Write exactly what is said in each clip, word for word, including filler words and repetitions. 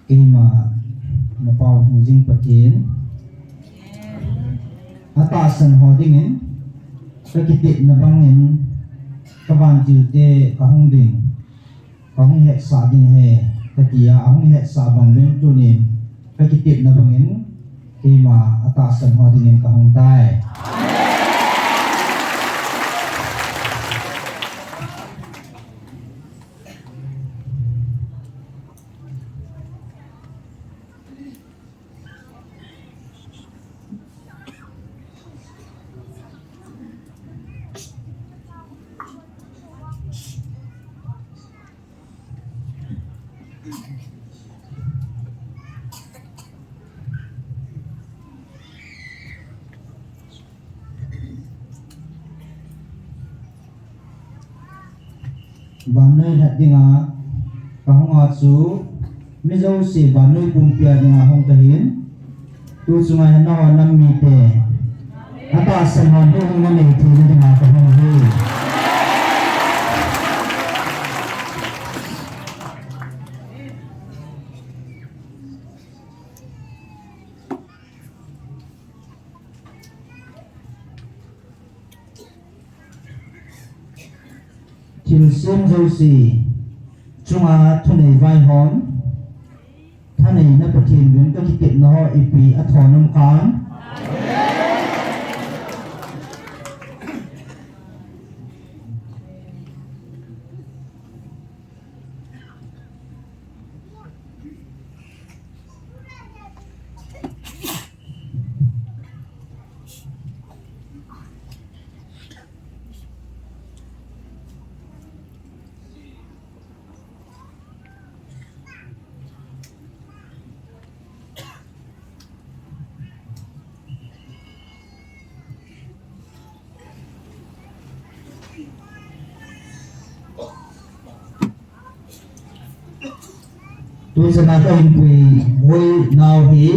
Keima, na pau hung jing Pathen. Atahsan ho dingin, ka kitepna bangin, ka vantil te ka hung ding, ka hung hetsah ding ahi, ka tia, a hung hetsah bang ding tunin, ka kitepna bangin, keima, atahsan ho dingin ka hung tai. Vannoi lhat dinga ka hung a chu, mi jouse vannoi pumpi a dinga hung kahin. Tu chunga hin nangho nam mite, atahsan hon huhhingna nei theina dinga ka hung ahi. Thilsem jouse chunga thunei vaihom, thaneina Pathen vin ka kitepna ho ipi a thon um khan. Tu chana ka hin puihoi nau hi,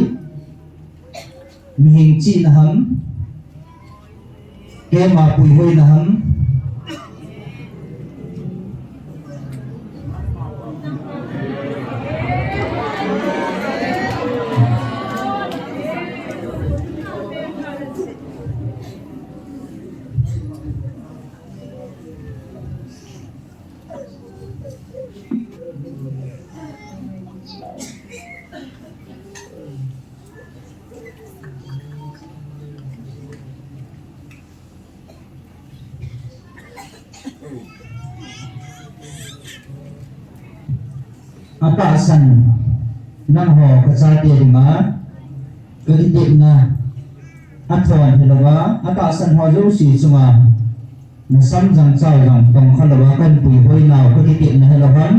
mihem chihna ham, keima puihoina ham. Atahsan nangho ka chate dinga ka kitepna a thon hilouva, atahsan ho jouse chunga na samjang chaojang tongkha louva ka hin puihoi nau ka kitepna hilou ham.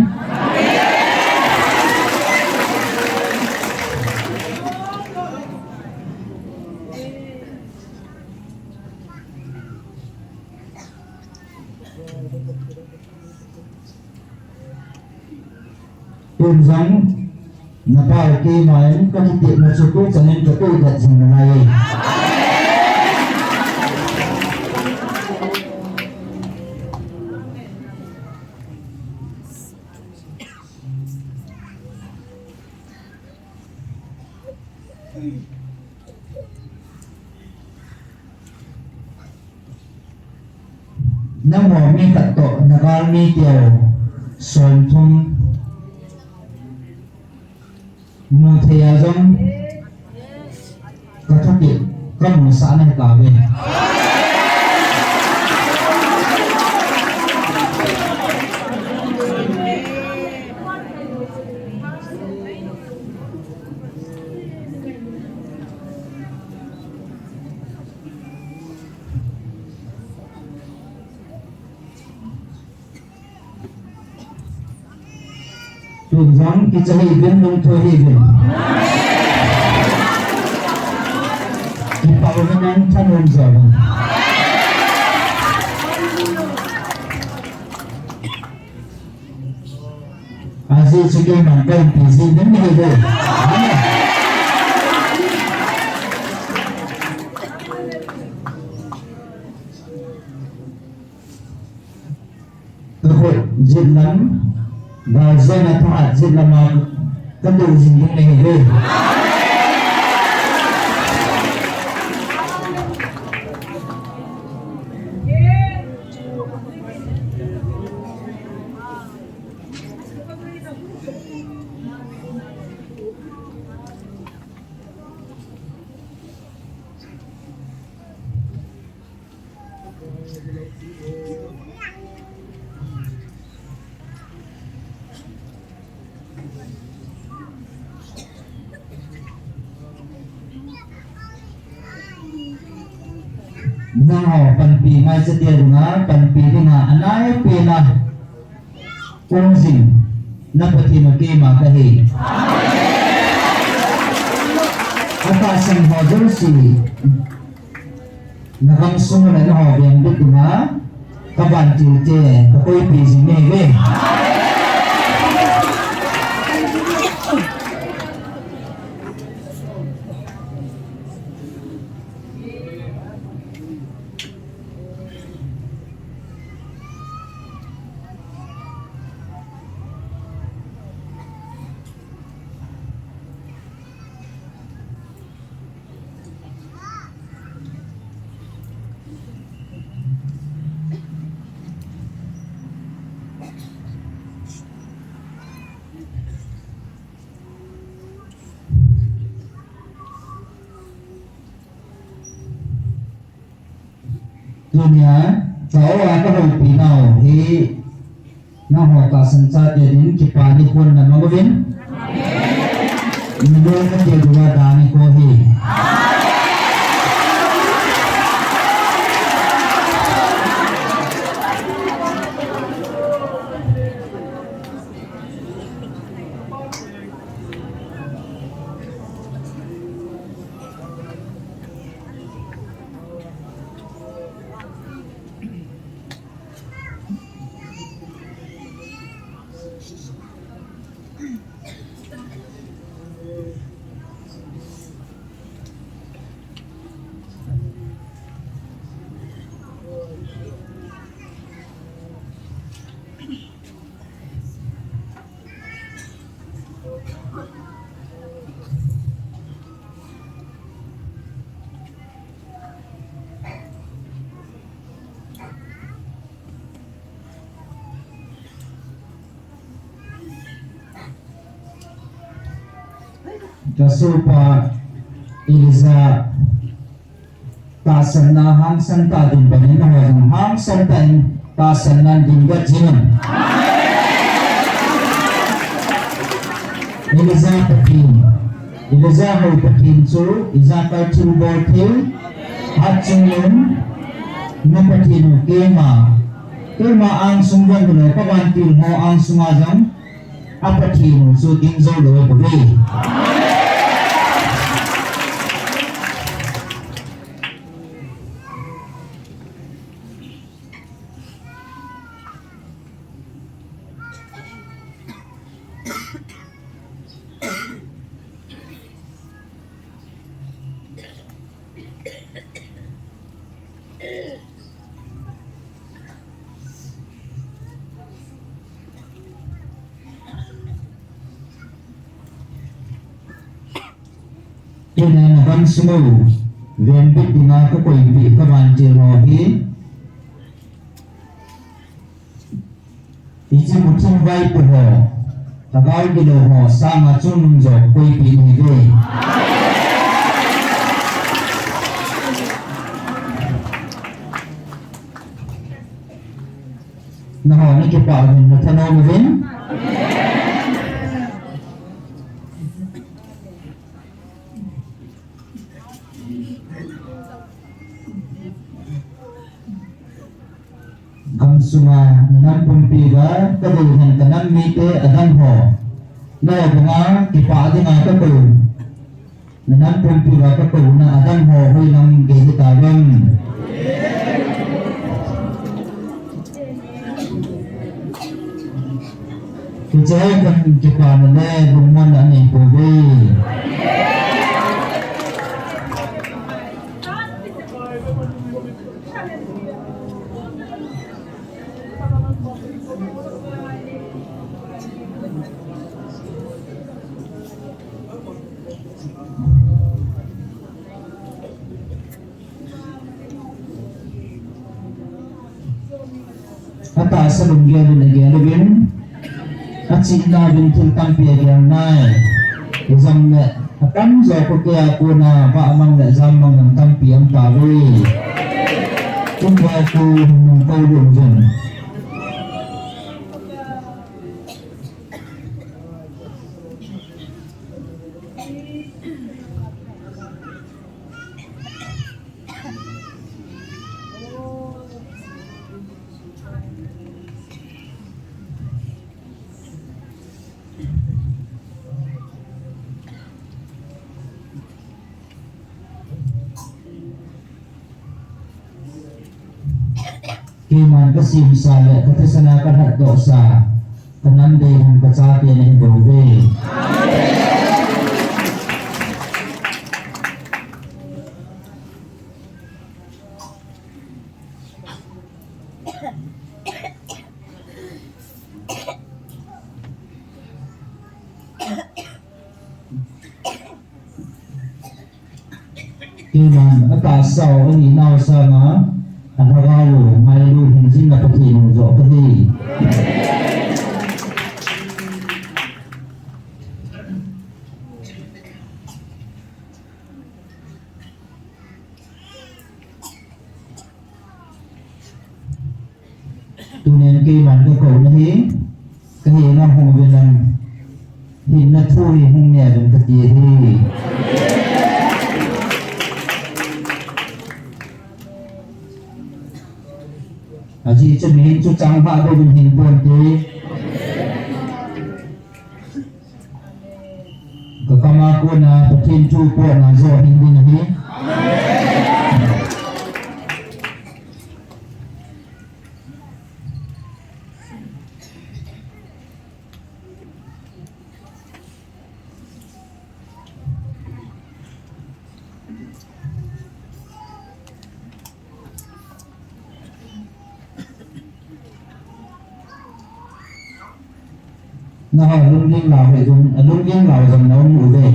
Tun jong na pau keima in ka kitepna chu tu chan in ka tu dat jing nalai. Nangho mi khat toh na gal mi teu som thum mu thei a jong ka thupeh ka musah na hi tauve. Tun jong kicha hih uvin, lungthim hih uvin. Kipah uvin, thanom jo uvin. Ajeh chu keiman ka umpi jeh in nahi ve. Ka khut jet lam, gal jeng a thahat jet lam a Ka do jing ding nahi ve. Nangho panpi ngai sa tia dinga, panpi dinga, anai pena. Kong jing, na Pathen u keima kahi. Atahsan ho jouse, na gamsung le nangho vengbit dinga, ka vantil te, ka koipi jing nahi ve. Tunia, ka o a ka houpi nau hi, nangho tahsan chate din kipa nikho na mang uvin. Amen. Nilou na te duwa dani ko hi. Ka sohpa Elijah tahsanna hangsan tah din bangin nangho jong hangsan tah in tahsanna din ga jing un. Elijah Pathen, Elijah hou Pathen chu ijakai thilbol thei, achungnung na Pathen u keima, keima angsung jong hilou, ka vantil ho angsunga jong a Pathen u chu ding jou lou bou ve. Tuna na gamsung u vengbit dinga ka koipi ka vantil ho hi, hiche muthim vaipo ho, lhagao gilou ho sanga chungnung jo koipi nahi ve. Nangho na kipah uvin, na thanom uvin. Gamsunga na nam pumpi uva ka deihen ka nam mite adang ho, nangho banga kipah dinga ka kou. Na nam pumpi uva ka kouna adang ho hoilam gei hita vem? Hiche hi kan kipana le lungmonna anei pouve. Salung gel in agel uvin, achihna uvin thil tampi agel nai. Ijam le atamjo kho kei a kona vah mang le jam mang lam tampi aum tauve. Kum ba ku nung kou lum uvin. Keiman kasemsa le kathisana kalhatdohsa, kanam dei hon kachate nahi bouve. Keiman atahsau ahihnau sanga, alhagao ngailu hingjing na Pathen hung joh kahi. Tunin keiman kakou nahi, kahi na hung uvin lang, hinna thu hi hung nei uvin kati ahi. Ajeh chu mihem chu chang hah beh uvin hing ponte. Kakam a kona Pathen thu potna joh hing ding ahi. Naho lunggim lau hei jong, alunggim lau jong na um uve.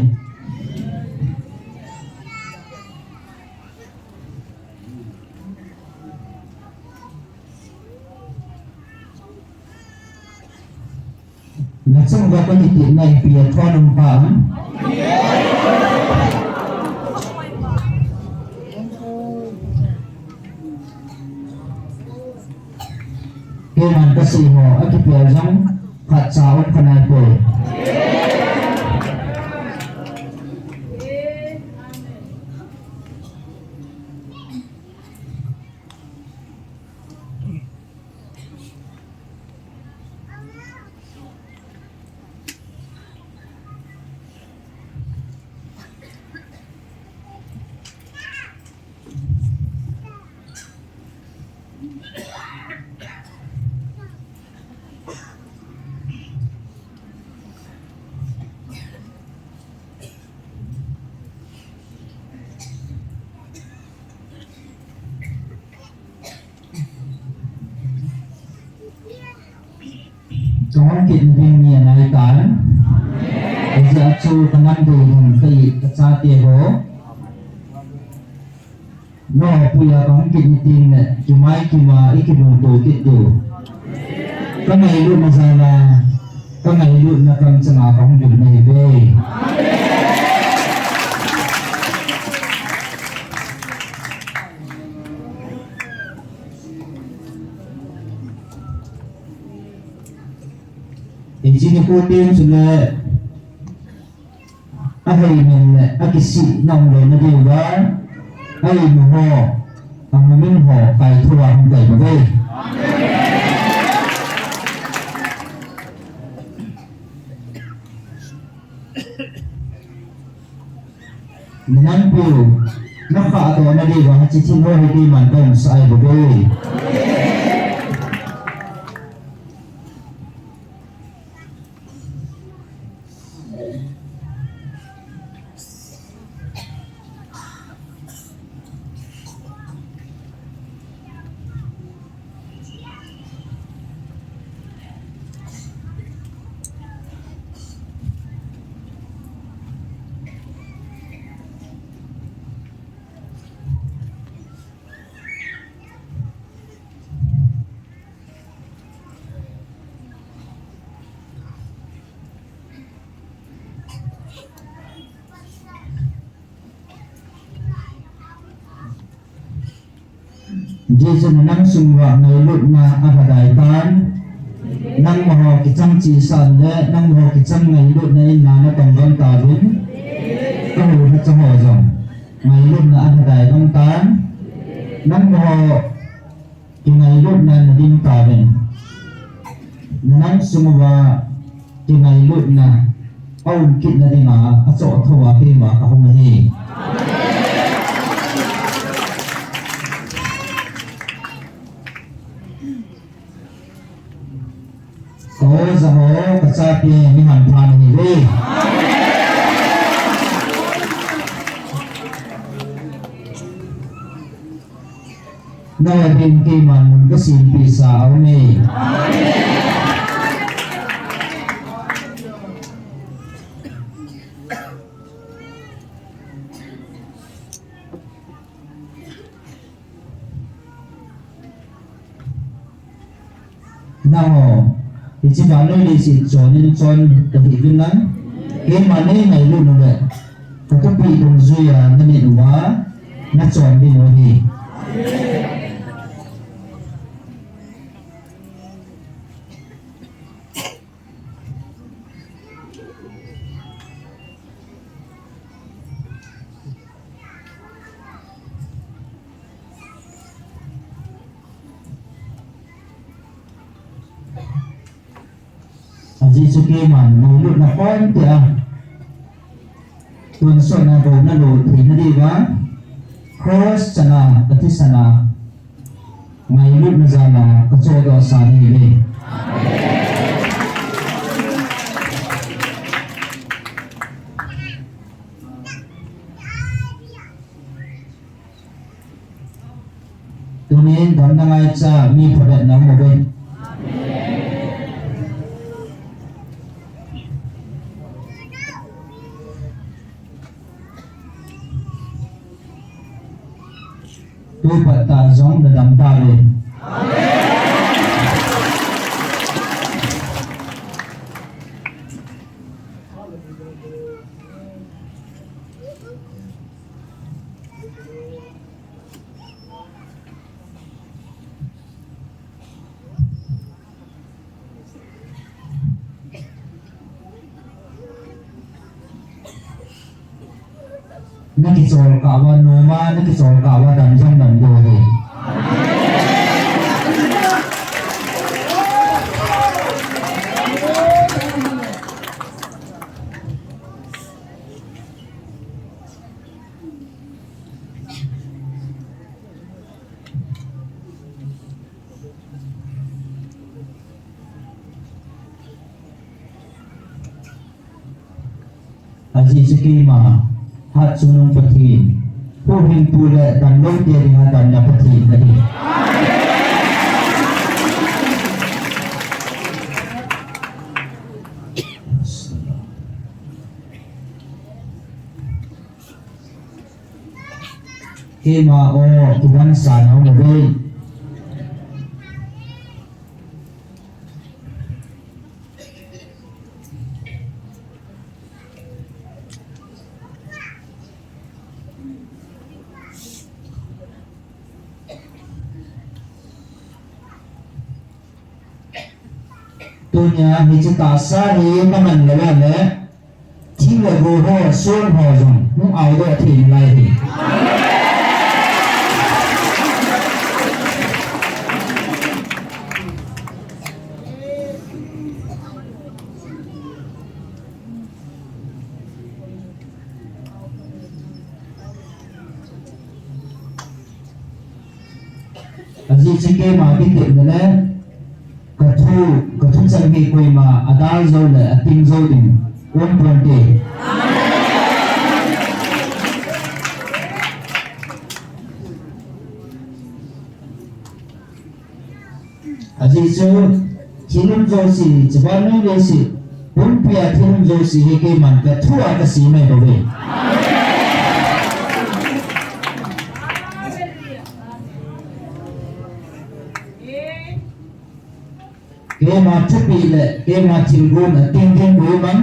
Nachung uva kakiti naipi a thon um pha. Keiman kasei ho, akipia jong, khatcha um kha naipoi. Kahung kit ding ni anai tan. Hijeh a chu kanam dei hon ka it kachate ho. Naopuia kahung kit ni tin le, kimai kima ikimuto kit diu. Kangailutna jal a, kangailutna kamchang a kahung ding nahiuve. Hiche nikho teng chule, ahei men le akisih na umlou na diuva, ahimu ho, amu min ho, kaithou a hung kai mave. Minam piu, nakhahdoh na diuva, hiche thil ho hi keiman kaumsah ahi bouve. Jesu na nang sung uva ngailutna alhadai tan. Nangma ho kicham chihsah le, nangma ho kicham ngailutna in na natong gam tauvin. Kahu lhacha ho jong ngailutna alhadai gam tan. Nangma ho kingailutna nadim tauvin. Nang sung uva kingailutna aum kit nadinga, achoh thou a keima kahung ahi. Ka oja ho, ka chapi, mi hampha nahiuve. Nangho din keiman mun kasempi sa aume. Nangho, hiche vannoi leiset chon in chon kahiuvin lang, keima neingailut nau le, ka thupi dungjuia nanit uva, nachon ding u ahi. Ajeh chu keiman ngailutna khon tia, tonsot na bou nalo theina diuva, cross chana kathisan a, ngailutna jal a kachohdoh sa nahiuve. Tunin damna ngaicha mi phabep na um uve. Tupat tah jong nadam tauve. Nakichol kah uva, noma nakichol kah uva, dam jong dam diu ahi. Ajeh chu keima hatchungnung Pathen, huhhingpu le damlou te dinga damna Pathen kahi. Keima o, kidang sa nau mave. Tunia hiche tahsa hi kaman lou le, thing le go ho, son ho jong hung aodoh thei nalai hi. Ajeh chu keima kitepna le, kathu, kathu chan gei koima adal jou le ating jou ding um ponte. Ajeh chu, thil um jouse, hiche vannoi leiset pumpia thil um jouse hi keiman kathu a kasei mai bouve. Keima thupeh le, keima thilgon ating ding koi um am?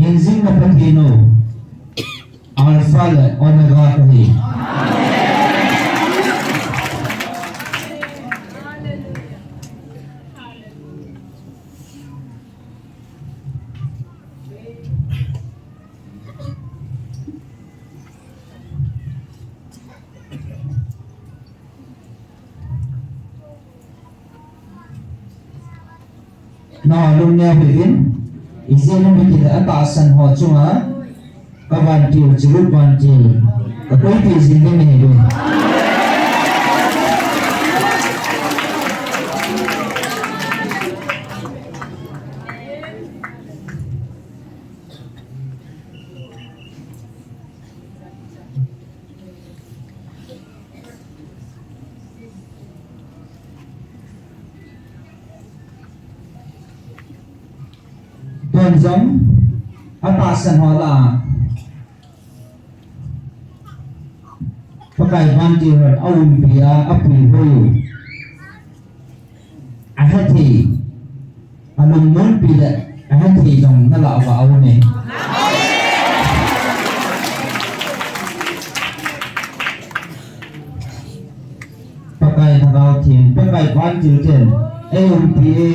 Hingjing na Pathen u, Alpha le Omega kahi. Nalung neo hih in, ijeh inem itile atahsan ho chunga kavantil, chirup vantil kakoipeh jing ding nahiuve. Tun jong atahsan ho lah a Pakai vantil hon aumpi a, apuihoi u, ahethei, alungmonpi le ahethei jong nalah uva aume. Pakai Lhagao Theng, Pakai vantil ten eiumpi e,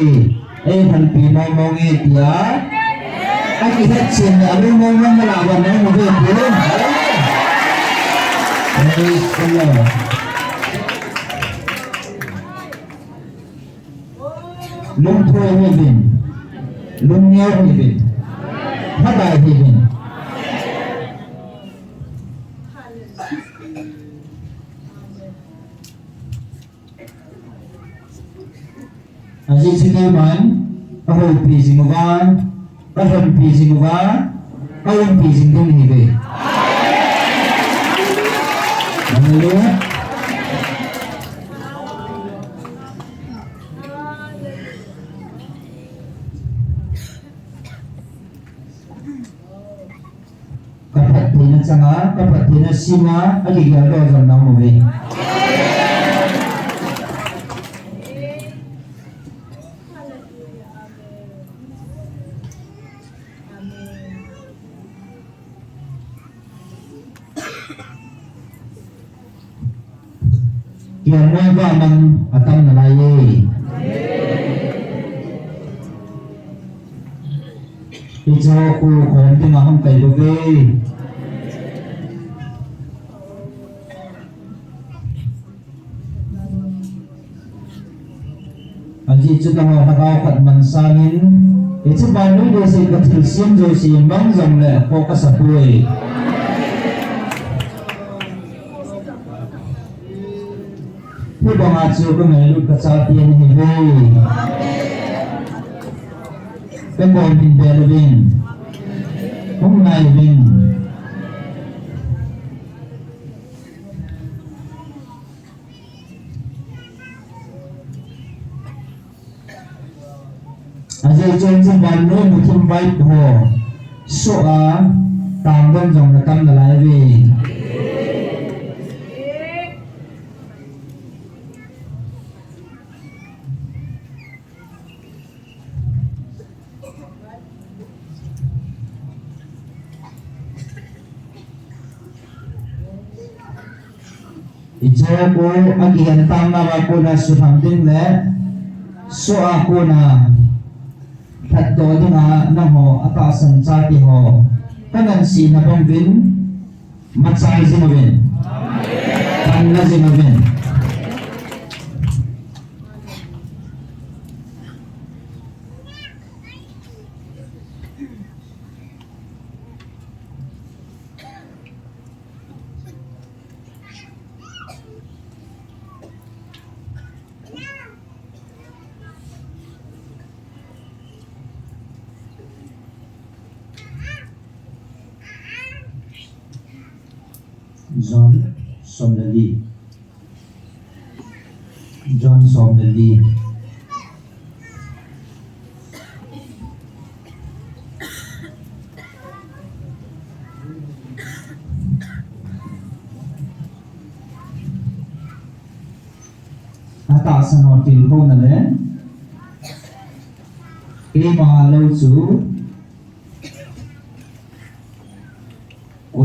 eilhenpi mong mong e tia akihetchen le alungmong mong nalah uva naum uve ti. Praise the Lord. Lungthoi hih uvin, lungneo hih uvin, lhadai hih uvin. Ajeh chu keiman kahoupi jing uva, kalhonpi jing uva, kaumpi jing ding nahiuve. Hallelujah. Kaphattheina changa, kaphattheina sima, akigeldoh jom naum uve. Kiang ngoi vah mang atam nalai e. Hiche ho khu khom dinga hung kai bouve. Ajeh chu nangho lhagao khat man sangin, hiche vannoi leiset kathilsem jouse mang jongle kho kasapoi. Hibanga chu kangailut kachate nahiuve. Kakomin be uvin. Hung nai uvin. Ajeh chu hiche vannoi muthim vaipo ho soh a tangdon jong natam nalai uve. Hiche ho khu akihen tang nauva kona sutham ding le soh a kona lhatdoh dinga nangho atahsan chate ho kangansena bang uvin machal jing uvin, panla jing uvin. John som le li. John som le li. Atahsan ho tilkhouna le keima lou chu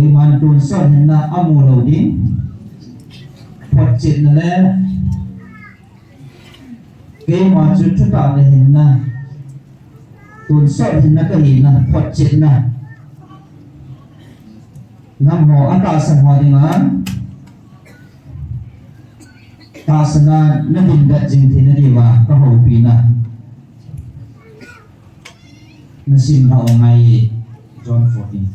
Keiman tonsot hinna amu lou ding, photchetna le keima chu thutah le hinna, tonsot hinna kahina photchetna, nangho atahsan ho dinga tahsan a nadin vet jing theina diuva kahoupina. Nasim lhah u ngai, John fourteen.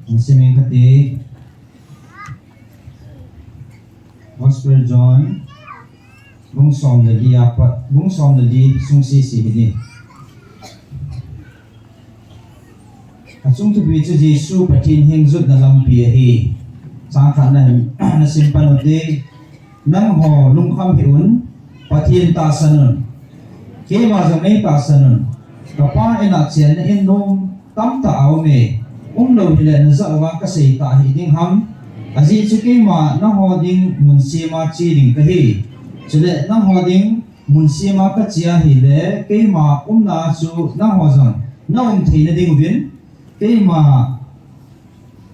Nasim ing kati. Gospel John, bung som le li a pat, bung som le li sung sese hi ding. Achung thupi chu Jesu Pathen hengjotna lampi ahi. Chang khatna hin, nasim pan u te. Nangho lungkham hih un, Pathen tahsan un. Keima jong nei tahsan un. Kapa in a chenna in nom tamtah aume. Umlou hile najah uva kasei tah hih ding ham. Ajeh chu keima nangho ding mun sema che ding kahi. Chule nangho ding mun sema kache ahile, keima umna chu nangho jong naum theina ding uvin, keima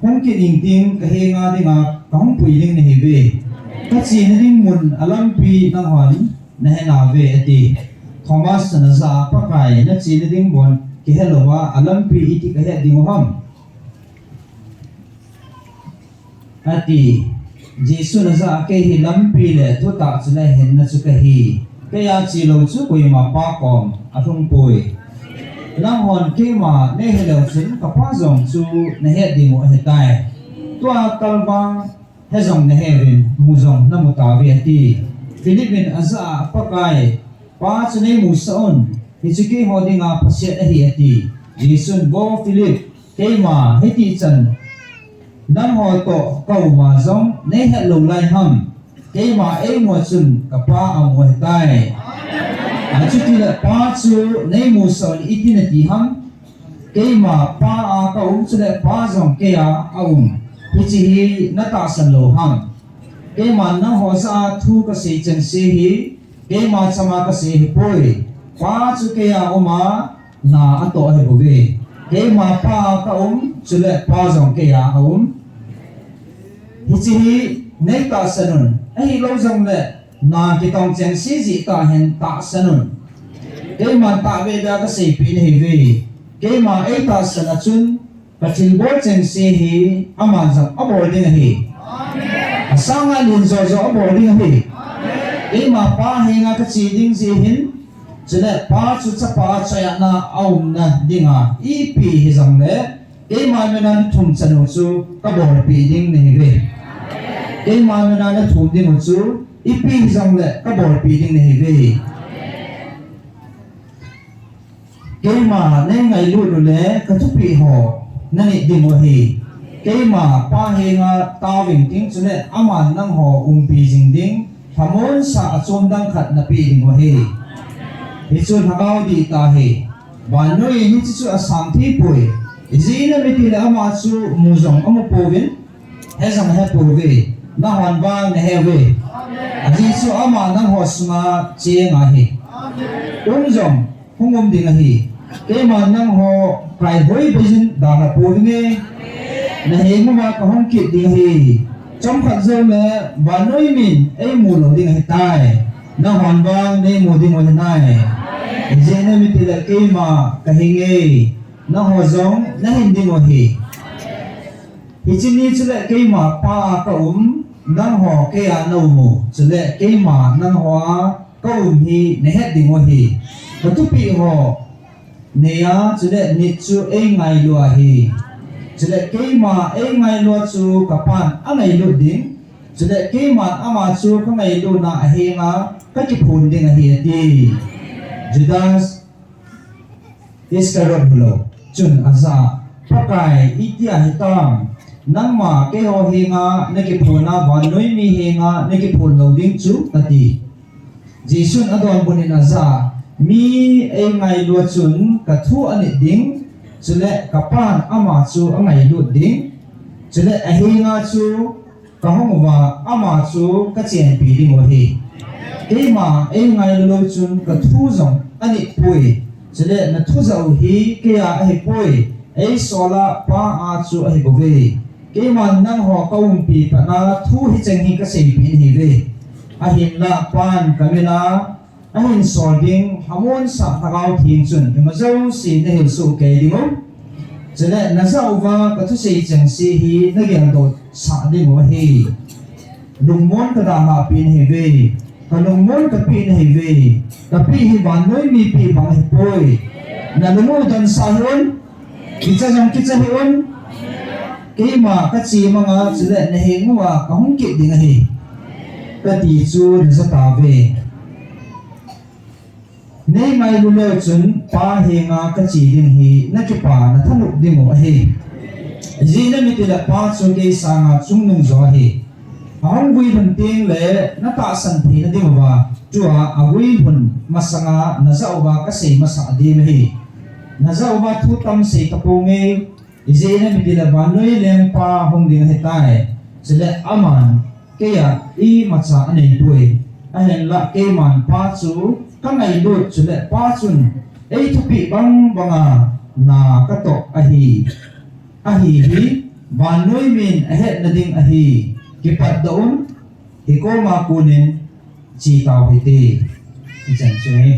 hung kit ingting kahenga dinga kahung pui ding nahiuve. Kachena ding mun alampi nanghon nahe nauve, ati. Thomas in ajah a, Pakai, nachena ding bon kihe louva alampi iti kahet ding u ham? Ati. Jesun ajah a, kei hi lampi le thutah chule hinna chu kahi. Keiya chelou chu koima Pa kom alhung poi. Nanghon keima neihe leu chun Kapa jong chu nahet ding u ahitai. Tua kalvang he jong naheuvin, mu jong namu tauve, ati. Philip in ajah a, Pakai, Pa chu neimusah un, hichu keiho dinga phaset ahi, ati. Jesun, Vo Philip, keima hitichan nangho toh kauma jong neihet lou lai ham? Keima eimu chun Kapa amu ahitai. Achutile Pa chu neimusah un iti nati ham? Keima Pa a kaum chule Pa jong keiya aum, hiche hi natahsan lou ham? Keiman nangho jah a thu kasei chengse hi keima chama kasei ahipoi. Pa chu keiya auma, na atoh ahibouve. Keima Pa a kaum chule Pa jong keiya aum. Hiche hi neitahsan un, ahilou jongle na kitong chengse jeh tah hin tahsan un. Keiman tahbeh beh a kaseipeh nahiuve. Keima eitahsan a chun kathilbol chengse hi aman jong abol ding ahi. Asanga len jojo abol ding ahi. Keima Pa henga kache ding jeh hin, chule Pa chu Chapa a choiatna aumna dinga ipi hijongle keima mina nathum chanu chu kabolpeh ding nahiuve. Keima mina nathum dingu chu ipi hijongle kabolpeh ding nahiuve. Keima neingailut ule kathupeh ho nanit dingu ahi. Keima Pa henga taovin ting chule aman nangho umpi jing ding lhamonsah achom dang khat napeh dingu ahi. Hichu lhagao dihtah ahi. Vannoi in hiche chu asang theipoi. Ijeh inem itile ama chu mu jong amupouvin, he jong ahepouve. Nanghon vang naheuve. Ajeh chu ama nangho sunga cheng ahi. Um jong hung um ding ahi. Keiman nangho kaihoi beijin dalha pouvinge. Nahenguva kahung kit ding ahi. Chomkhat joule vannoi min eimu lou ding ahitai. Nanghon vang neimu dingu ahinai. Ijeh inem itile keima kahinge, nangho jong nahin dingu ahi. Hiche ni chule keima Pa a kaum, nangho keiya naumu, chule keima nangho a kaum hi nahet dingu ahi. Kathupeh ho neiya chule nit chu eingailu ahi. Chule keima eingailu chu kaPan angailut ding, chule keiman ama chu kangailutna ahenga kakiphon ding ahi, ati. Judas Iscariot hilou chun ajah a, Pakai, itia hitam? Nangma keiho henga nakiphonna vannoi mi henga nakiphon lou ding chu, ati. Jesun adonbut in ajah a, mi eingailu a chun kathu anit ding, Chule kapan ama chu angailut ding. Chule ahenga chu kahung uva ama chu kachenpi ding u ahi. Keima eingailulou chun kathu jong anit poi. Chule nathu jah u hi keia ahipoi. Eisola Pa a chu ahibouve. Keiman nangho kaumpi patna thu hicheng hi kaseipeh nahiuve. Ahinla Pan kamina ahin sol ding, hamonsah Lhagao Theng chun ima jouse nahil soh kei ding u. Chule najah uva kathusei chengse hi nageldoh sah ding u ahi. Lungmon kadalhah peh nahiuve. Kalungmon kapeh nahiuve. Kapeh hi vannoi mi peh bang ahipoi. Nalung u donsah hih un. Kicha jong kicha hih un. Keima kache manga chule naheng uva kahung kit ding ahi, kati chu najah tauve. Neingailu leu chun Pa henga kache ding hi nakipa nathanop ding u ahi. Ijeh inem itile Pa chu kei sanga chungnung jo ahi. Ahung vui lhon tengle natahsan theina ding uva, tua avui lhon masanga najah uva kasei masah ding ahi. Najah uva thu tam sei taponge, ijeh inem itile vannoi lengpa hung ding ahitai. Chule aman keia imacha aneipoi. Ahinla keiman Pa chu kangailut, chule Pa chun eithupeh bang banga na katoh ahi. Ahi hi vannoi min ahetna ding ahi. Kipatdoh un, hikoma konin che tau hite. Hichan chu ahi.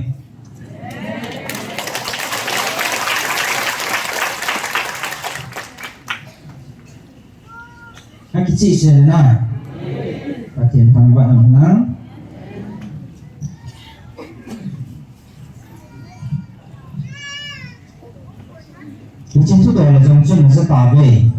Akicheh sel na. Pathen thangvah in um hen. Hiche thudoh le jong chun najah tauve.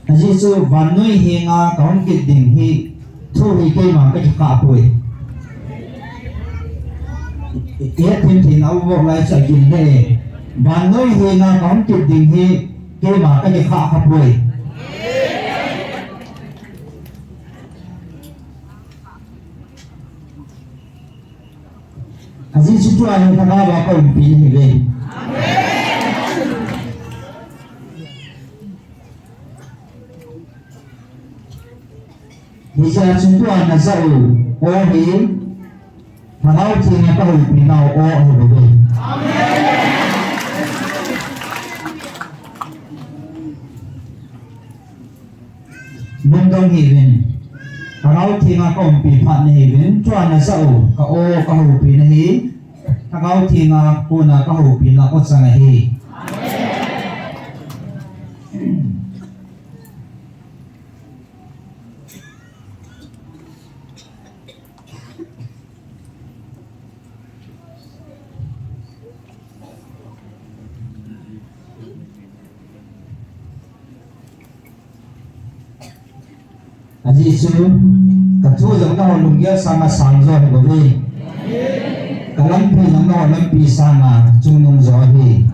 Ajeh chu vannoi henga kahung kit ding hi thu hi keima kakikhah poi. Ihet them theina um vop lai chu agin le, vannoi henga kahung kit ding hi keima kakikhah kha poi. Ajeh chu tua hi Lhagao a kaumpi nahiuve. Hijeh chun tua najah u o hi Lhagao Thenga kahoupina u o ahibouve. Lungdong hih uvin. Lhagao Thenga kaumpi phat nahiuvin, tua najah u ka o kahoupina hi Lhagao Thenga kona kahoupina o chang ahi. Ajeh chu, kathu jong nangho lunggel sanga sang jo ahibouve. Kalampi jong nangho lampi sanga chungnung jo ahi.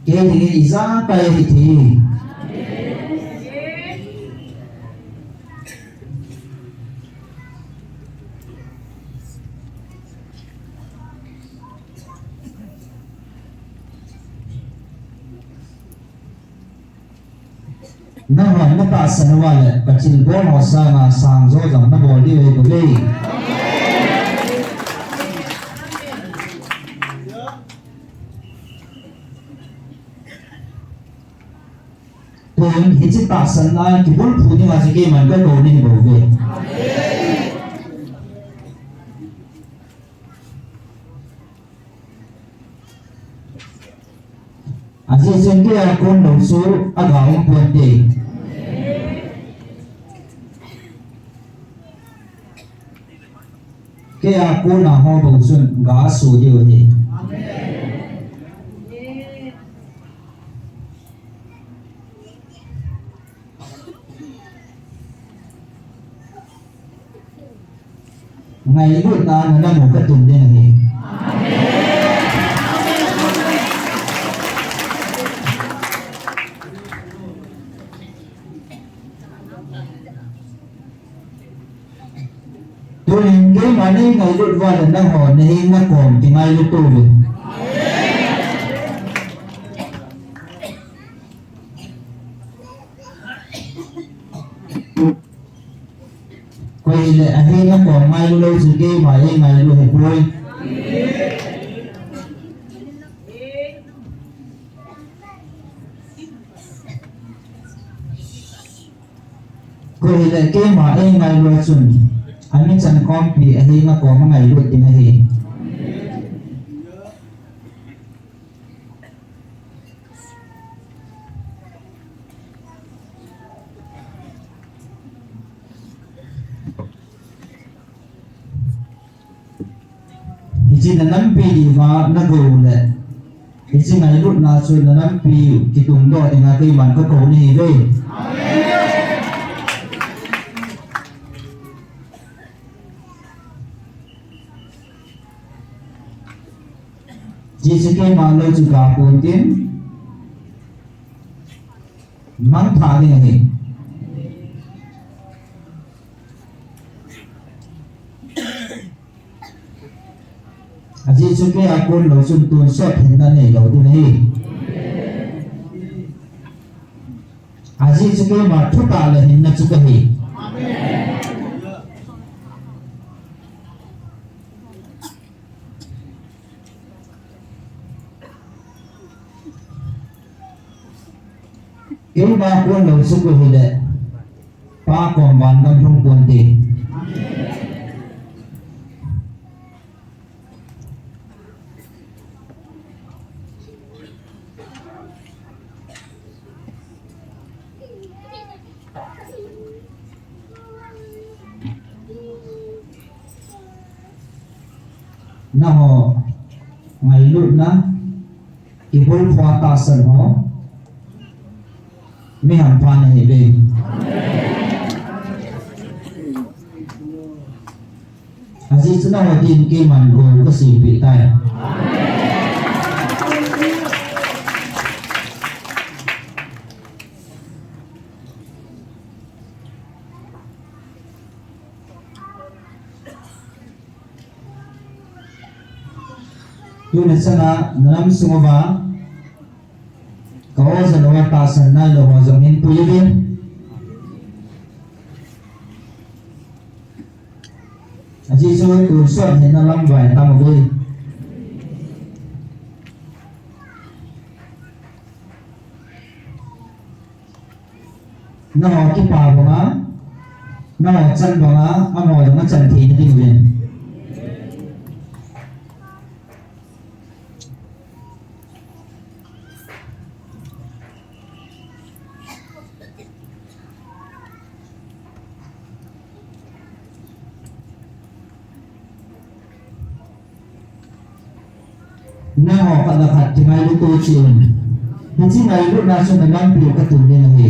Kei dingin ijakai ahi thei. Nangho natahsan uva le, kathilbol ho sanga sang jo jong nabol diu ahibouve. Tun hiche tahsanna kibulphu dinga chu keiman kakou nahi bouve. Ajeh chun keia kon lou chu aga um ponte. Keia kona ho bou chun ga aso diu ahi. Ngailutna a namu katun ding ahi. Keima nei ngailut uva le nangho nahenga kom kingailut uvin. Koi le ahenga kom ngailut lou chu keima eingailut hipoi. Koi le keima eingailut chun, amichan khompi ahenga kom angailut ding ahi. Hiche nanampi diuva nagou le, hiche ngailutna chu nanampi kitungdoh dinga keiman kakou nahiuve. Hiche chu keima lou chu kaponte, mangthah ding ahi. Ajeh chu keia kon lou chun tonsot hinna neilou ding ahi. Ajeh chu keima thutah le hinna chu kahi. Keima kon lou chu kahile, Pa kom vangam lhung ponte. Nangho ngailutna, kibulphu tahsan ho, mi hampha nahiuve. Ajeh chu nangho din keiman gou kasempeh tai. Tuni chana nanam sung uva ka-o jat uva tahsan nailou ho jong hin pui uvin. Ajeh chu tonsot hinna lamvai tang uve. Nangho kipa banga, nangho chan banga, amaho jong achan theina diuvin. Nangho khat le khat kingailut u chun, hiche ngailutna chu nanampiu katun ding ahi.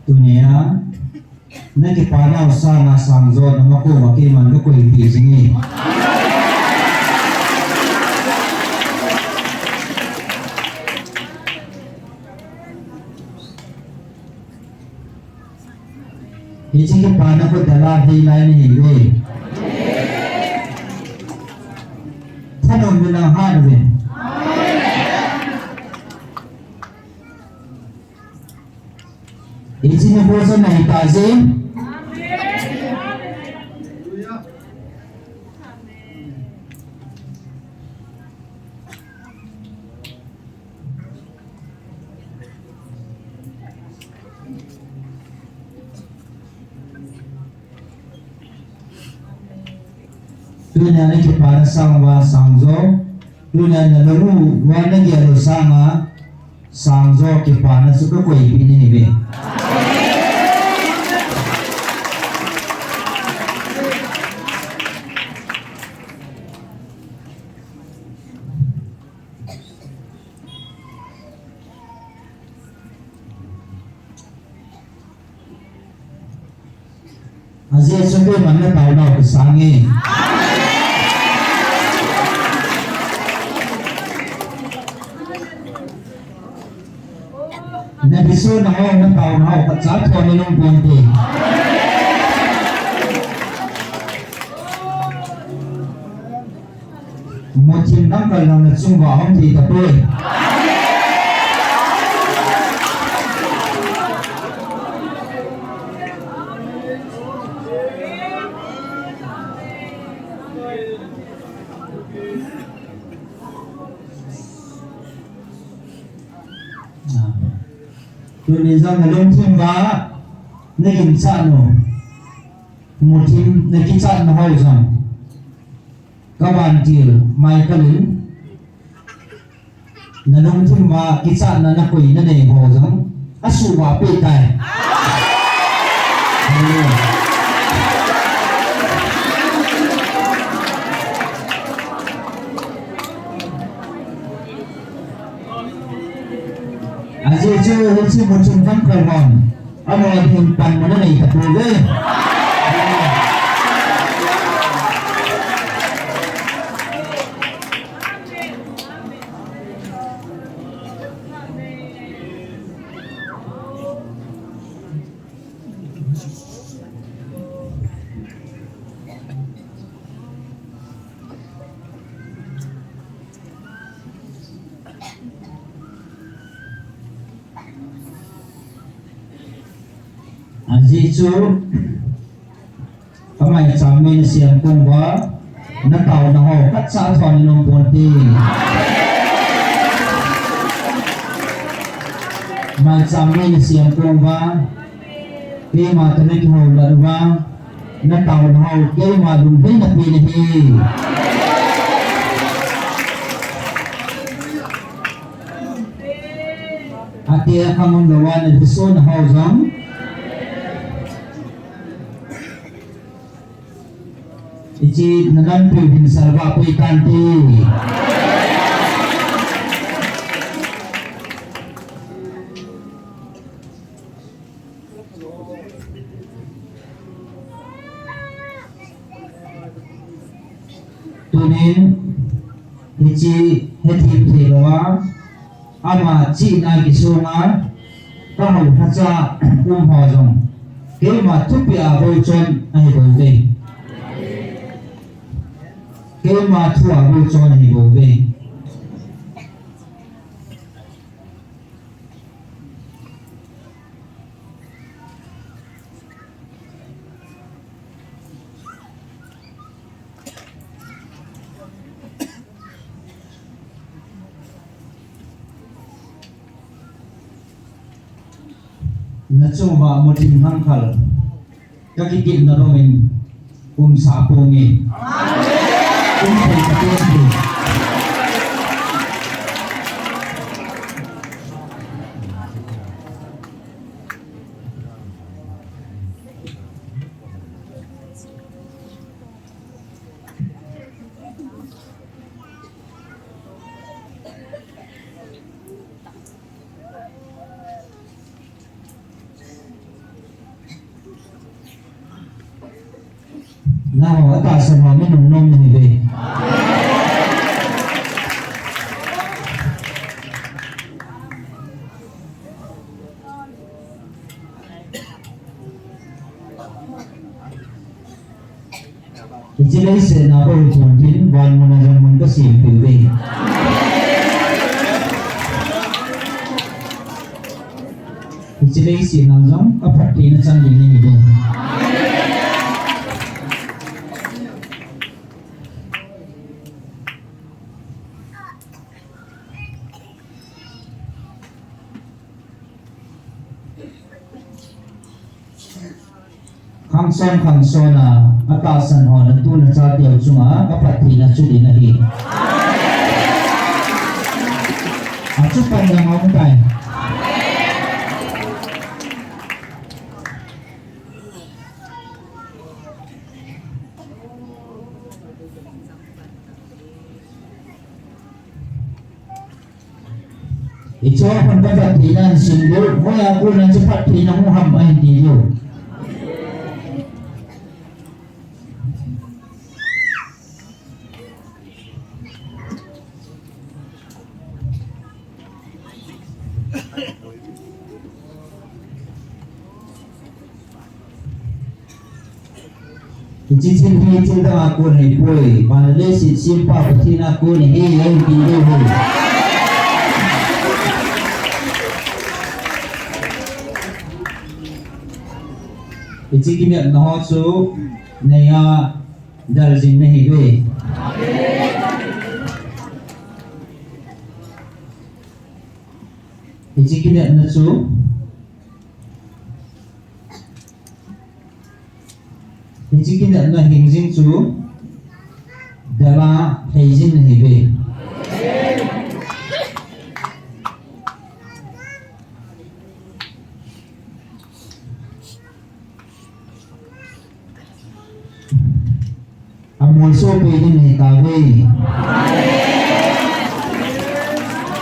Tunia, na kipanau sanga Sangjo na makou a keiman ka koipi jing e. Hiche kipana khu dalha thei lai nahi uve. Thanom le nang hat uve. Hiche nikho chu nahi tah jeh. Tunia na kipana sanga Sangjo, tunia na lou uva na gel u sanga Sangjo kipana chu ka koipi nahi uve. Ajeh chu keiman na taonau kasang e. Na thusoh na ho, na taonau khatcha thon inum ponte. Muthim dangkal jong na chung uva ahung thei tapoi. Tuni jong na lungthim uva na ginchat u, muthim na kichat na ho jong. Ka vantil Michael in na lungthim uva kichatna na koi na nei ho jong asuhva peh tai. Hallelujah. Ajeh chu hiche muthim dangkal hon. Amaho ding pan mo na nei tapouve. Ajeh chu, ka maicham mei na siam kong uva, na taona ho khatcha thon inum ponte. Maicham mei na siam kong uva, keima toh na kihoulim uva, na taona ho keima lunglhaina pe nahi. Ati a khamon lou a na thusoh na ho jong. Hiche na lampi u hin salva pui tante. Tunin, hiche hethem thei louva, ama chihna kisunga, ka hou hacha um ho jong, keima thupia bou chon ahi bouve. Keima thua bou chon ahi bouve. Na chunga muthim hangkhal ka kikitna bangin umsah ponge. Um thei tapon te. Nangho atahsan ho mi nungnom nahiuve. Hiche leiset na kahuhhing din, van mun a jong mun kasempeh uve. Hiche leiset na jong kaphattheina chang ding nahiuve. Khangson khangson a, atahsan ho natu nachate u chunga kaphattheina chu ding ahi. Achu pan jong aum tai. Hiche a kon kaphattheina nasim diu, hoiya kona chu phattheina hung ham ahin ti diu. Hiche thil hi thildang a kon ahipoi, van le leiset sempa Pathen a kon ahi, ahi ti diu ahi. Hiche kinepna ho chu neiya del jing nahiuve. Hiche kinepna chu, hiche kinepna hing jing chu, del a lhei jing nahiuve. Amolso peh ding ahi tauve.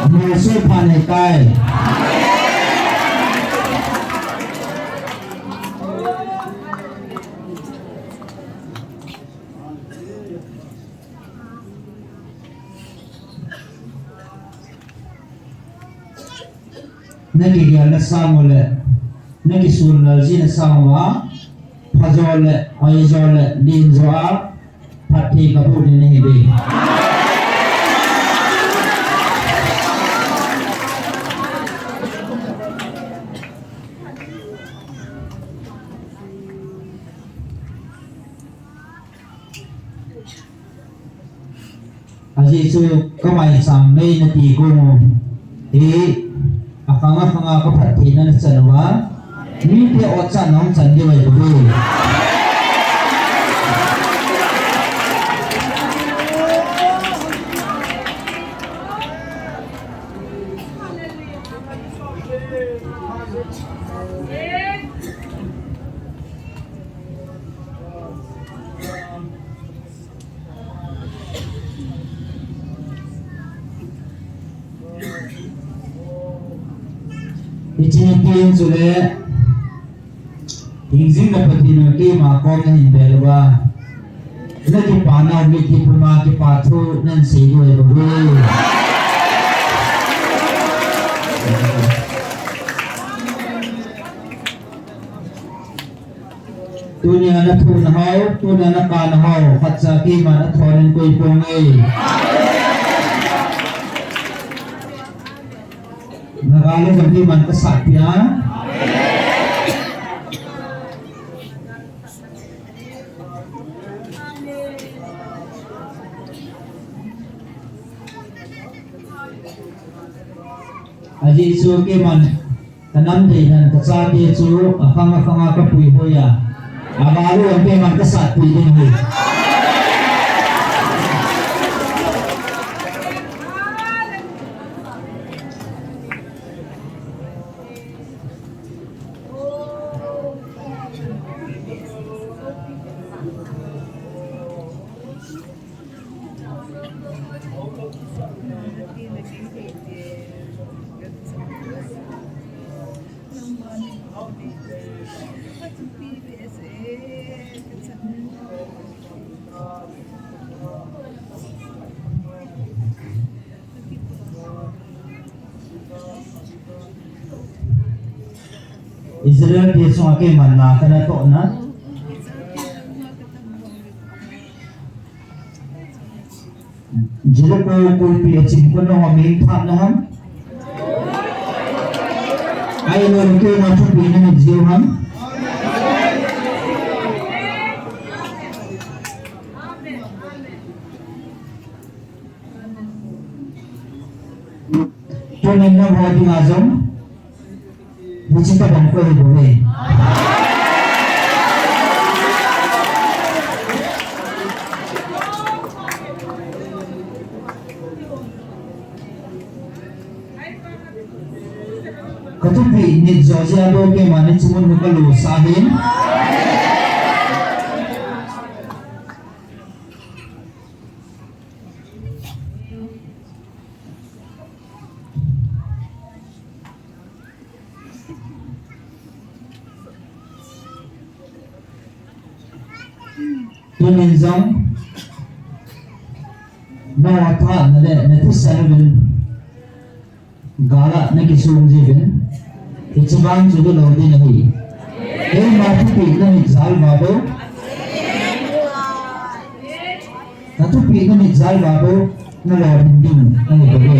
Amolso phat ahi tai. Nakigel na sang u le, nakisun lal ji na sang uva, phajo le, hoijo le, lenjo a, phatthei kaboh ding nahiuve. Ajeh chu kamaicham mei nati kong u hi, akhang akhang a kaphattheina nachan uva, mite otchatna hung chan diu ahi bou. Hiche hi tin chule, hingjing le Pathen in keima kom nahin bel uva, nakipana u mitlhi puma kipa thu nahin sei diu ahi bou. Tunia nathohna ho, tunia nakana ho, phatcha keiman athon in koi ponge. Naga le jong keiman kasatpeh a. Ajeh chu keiman kanam dei nan kachate chu akhang akhang a kapuihoi a. Aval u jong keiman kasatpeh ding ahi. Israel te chunga keiman na kana tohna. Jericho kulpi a chim kon nahom ming phat na ham. Ahilou le keima thupi nanit jiu ham. Tunin nangho dinga jong hiche tobang kahi bouve. Ka thupi nit jo jeh a bou keima hiche mun hi ka losah ahi. Tunin jong, na thahatna le na thisan uvin, gal a na kisong jiuvin, hiche vang chu hilou ding ahi. Keima thupi nanit jal uva bou. Na thupi nanit jal uva bou, na lolhin ding ahi bouve.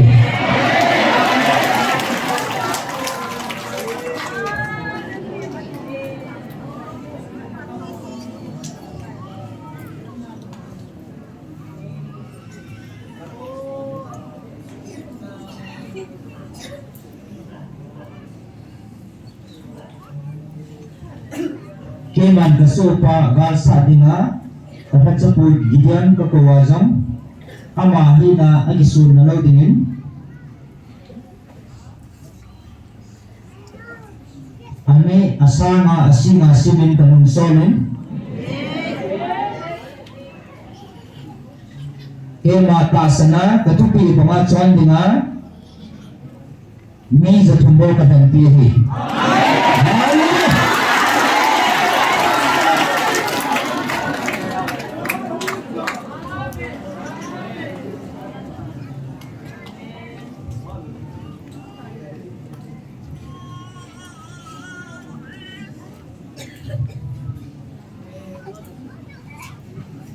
Keiman ka sohpa gal sat dinga, ka phatchapu Gideon ka kou a jong, ama hina a kisun na lou dingin, a neh a sanga a singa simin ka nung solin, keima tahsan a ka thupi banga chon dinga, mi jathum bou ka dampi ahi. Hallelujah!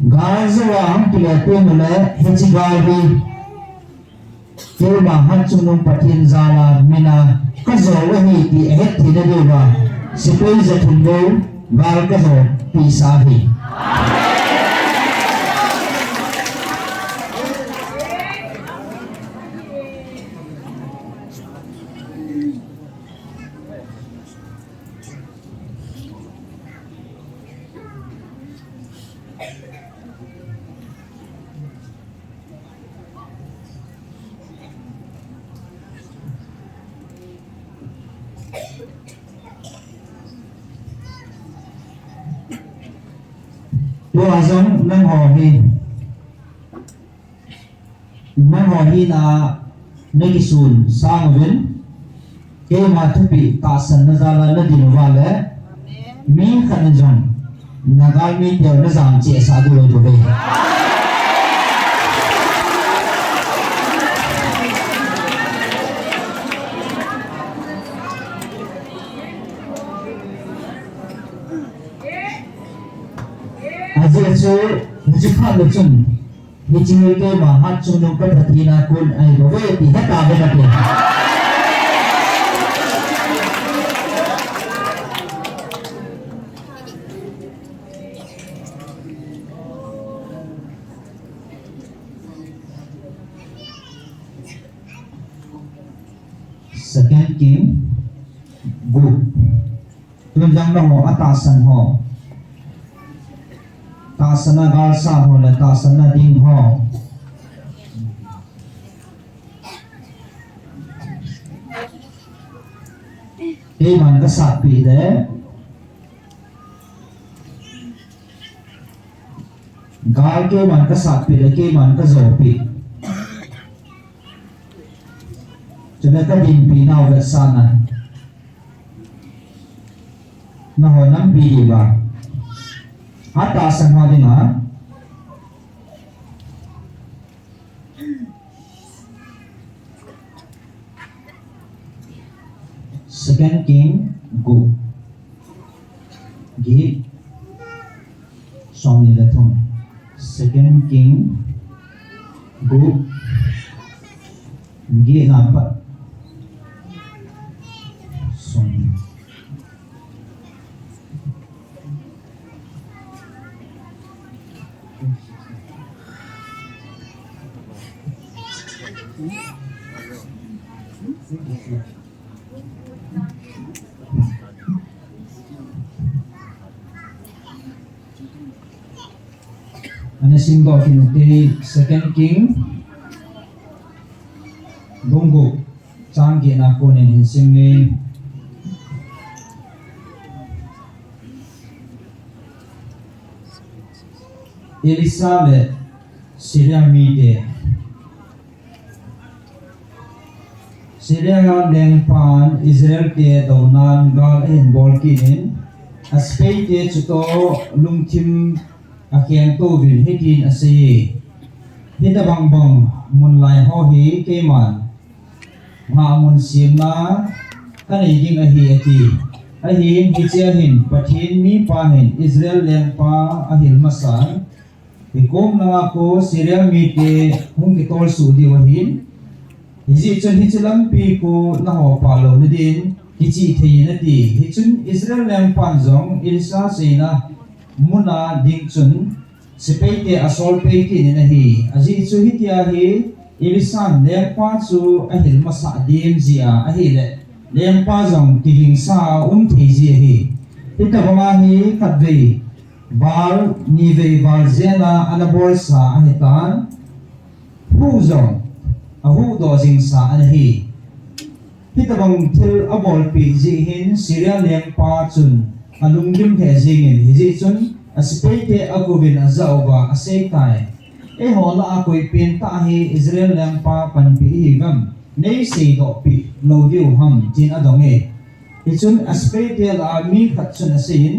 Gal jou a hung kile teng ule hiche gal hi keima Hatchungnung Pathen jal a min a ka jou ahi ti ahet theina diuva, sepai jathum bou gal ka jou pehsah ahi. Tua jong nangho hi, nangho hina na kisun sang uvin, keima thupi tahsanna jal a na din uva le, mi khat in jong na galmi teu na jam cheh sah diu ahi bouve. Ajeh chu, hiche phat le chun, hiche hi keima Hatchungnung ka Pathen a kon ahi bouve ti hetauvin ati. Second King, book. Tun jong nangho atahsan ho, tahsan a gal sat ho le tahsan a ding ho, keiman ka satpeh le, gal keiman ka satpeh le keiman ka joupeh, chule ka dinpeh nau vetsahna, nangho nampi diuva, atahsan ho dinga, Second King, gup. Get, somni le thum. Second King, gup, get na pat, somni. Ana simdoh kit u hite, Second King, bung gup, chang get na kon in hin sim inge. Elisha le Syria mite. Syria lengpan Israel te dounan gal ahin bol kit in, asepaite chutoh lungthim akheng tou vin hitin asei e, "Hitabang bang mun lai ho hi keiman ngahmun semna kanei ding ahi," ati. Ahin hichea hin Pathen mipa hin Israel lengpa ahil masan, hikom langa kon Syria mite hung kitol suh diu ahin, hijeh chun hiche lampi kon naho pha lou nadin kichih thei in ati. Hichun Israel lengpan jong Elisha seina muna ding chun sepaite asol pei kit in ahi. Ajeh chu hitia hi Elisan lengpa chu ahil masah dem jeh a ahile, lengpa jong kigingsa a um thei ji ahi. Hitabanga hi khatvei val, nivei val jen a ana bolsa ahitan, huh jong ahuhdoh jingsa ana hi. Hitabang thil abolpeh jeh hin Syria lengpa chun alunggim lheh jengin, hijeh chun asepaite akouvin ajah uva aseitai, "Eiho lah a koi pentah hi Israel lengpa panpi ihiuvem? Neiseidoh peh lou diu ham?" tin adong e. Hichun asepaite lah a mi khat chun aseiyin,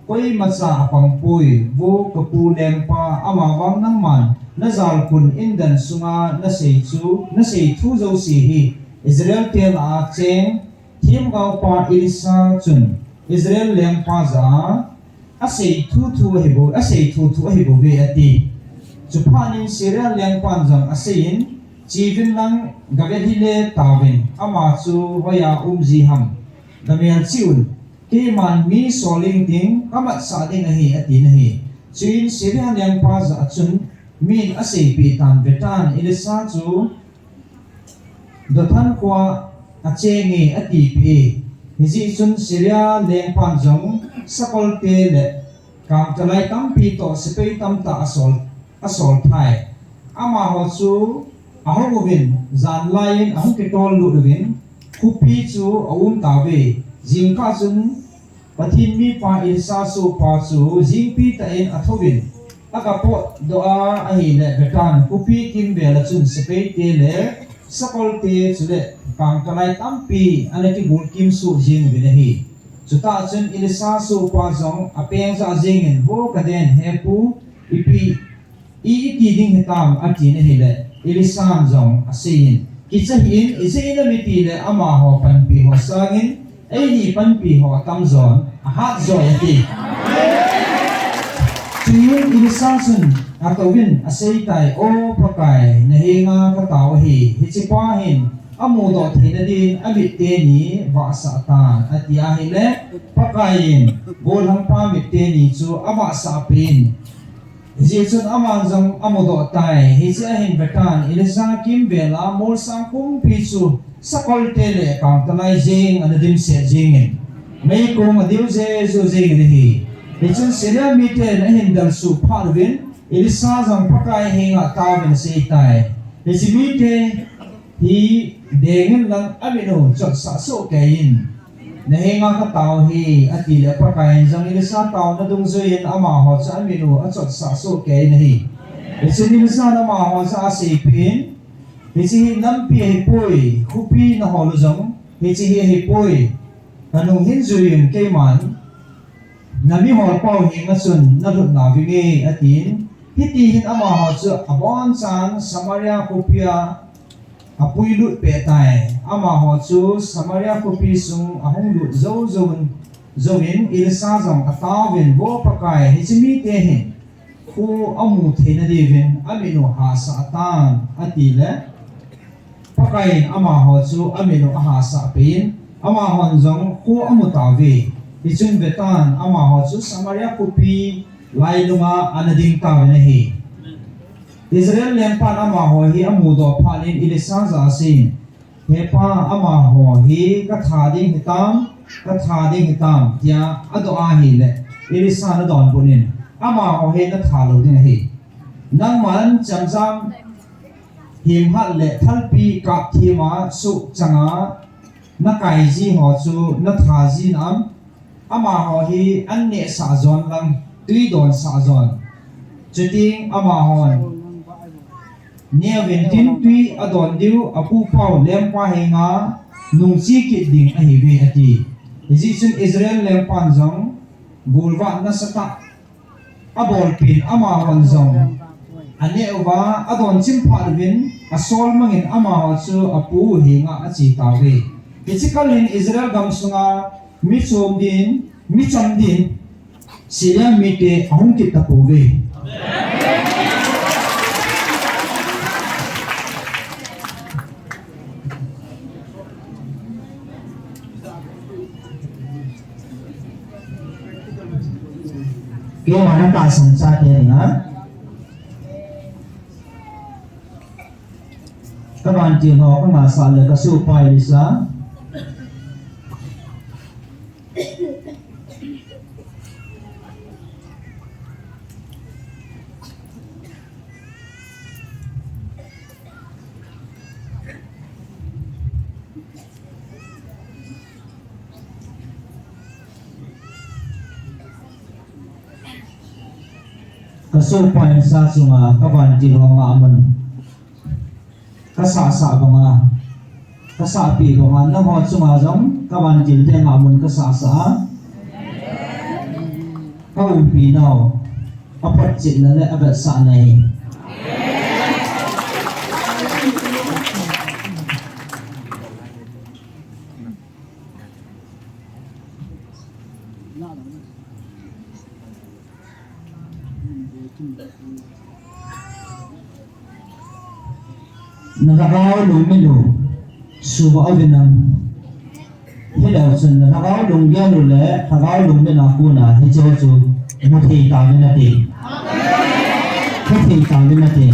"Koimacha apang poi, vo kapu lengpa, amavang nangman najal khun indan sunga nasei chu, nasei thu jouse hi Israel te lah a cheng themgaopa Elisha chun Israel lengpa jah a asei thuthu ahibou, asei thuthu ahibouve," ati. Chuphat in Syria lengpan jong aseiyin, "Cheuvin lang gavet hile tauvin, ama chu hoiya um ji ham, gamelchih un, keiman mi sol inting kamatsah ding ahi," atin ahi. Chuin Syria lengpa jah a chun min aseipeh tan, "Vetan, Elisha chu Dothan khoa achenge," atipeh e. Hijeh chun Syria lengpan jong sakolte le kangtalai tampi toh sepai tamtah asol, asol thai. Amaho chu ahung uvin, janlai in ahung kitol lut uvin, khopi chu aum tauve. Jingkah chun Pathen mipa Elisha sohpa chu jingpi tah in athouvin, agapotdoh a ahile, Vetan, khopi kimvel a chun sepaite le sakolte chule kangtalai tampi ana kigulkim soh jeng uvin ahi. Chutah chun Elisha sohpa jong apeng jah jengin, "Vo kaden, hepu, ipi i, iti ding hitam?" atin ahile, Elisan jong aseiyin, "Kicha hih in, ijeh inem itile amaho panpi ho sangin eini panpi ho atamjon, ahatjoi," ati. Chuin Elisa chun atouvin aseitai, "O Pakai, nahenga katao ahi, hichepa hin amudoh theina din amit teni vahsah tan," ati ahile, Pakaiyin gollhangpa mit teni chu avahsah peh in, hijeh chun aman jong amudoh tai. Hichea hin vetan, Elisa kimvel a molsang pumpi chu sakolte le kangtalai jeng ana dimset jengin, meikong adiu jeju jengin ahi. Hichun Syria miten ahin delsuh phat uvin, Elisa jong Pakai henga taovin aseitai, "Hiche mite hi dengin lang amit u chotsah sohkei in, nahenga katao ahi," atile Pakaiyin jong Elisa taona dungjuiyin amaho chu amit u achotsah sohkei in ahi. Hichun Elisan amaho chu aseipeh in, "Hiche hi nampi ahipoi, khopi nahol u jong hiche hi ahipoi, kanung hin juiyun, keiman namiholpau henga chun nalhut nauvinge," atin. Hitihin amaho chu abonchan Samaria khopia apuilut peh tai. Amaho chu Samaria khopi sung ahung lut joujouvin, Jouvin Elisha jong ataovin, Vo Pakai, hiche mite hin kho amu theina diuvin amit u hahsah tan, atile. Pakaiyin amaho chu amit u ahahsah peh in, amahon jong kho amu tauve. Hichun vetan, amaho chu Samaria khopi lailunga ana ding tauvin ahi. Israel lengpan amaho hi amudoh phat in Elisha jah a aseiyin, He pa, amaho hi katha ding hitam, katha ding hitam, tia adoh ahile, Elisha in adonbut in, Amaho hi natha lou ding ahi. Nangman chemjam himhat le thalpi kapthim a suhchang a nakai ji ho chu natha ji nam? Amaho hi an nehsah jon lang, twi donsah jon. Chuting amahon neuvin tin twi adon diu, apu pau lengpa henga nungche kit ding ahiuve, ati. Hijeh chun Israel lengpan jong golvah nasatah abolpin, amahon jong aneh uva, adonchim phat uvin, asol mangin amaho chu apu henga ache tauve. Hiche kal in Israel gamsunga mi chom din, mi cham din, Syria mite ahung kit tapouve. Keima natahsan chate dinga, kavantil ho kangahsah le kasohpa Elisha. Kasohpa Elisha chunga kavantil ho ngahmun kasahsah banga, kasahpeh banga, nangho chunga jong kavantilte ngahmun kasahsah a, kaumpi nau aphotchetna le avetsahna ahi. Nalhagao lungmin u suba avinam. Hileu chun nalhagao lunggel u le lhagao lungmin a kona hiche chu muthei tauvin ati. Muthei tauvin ati.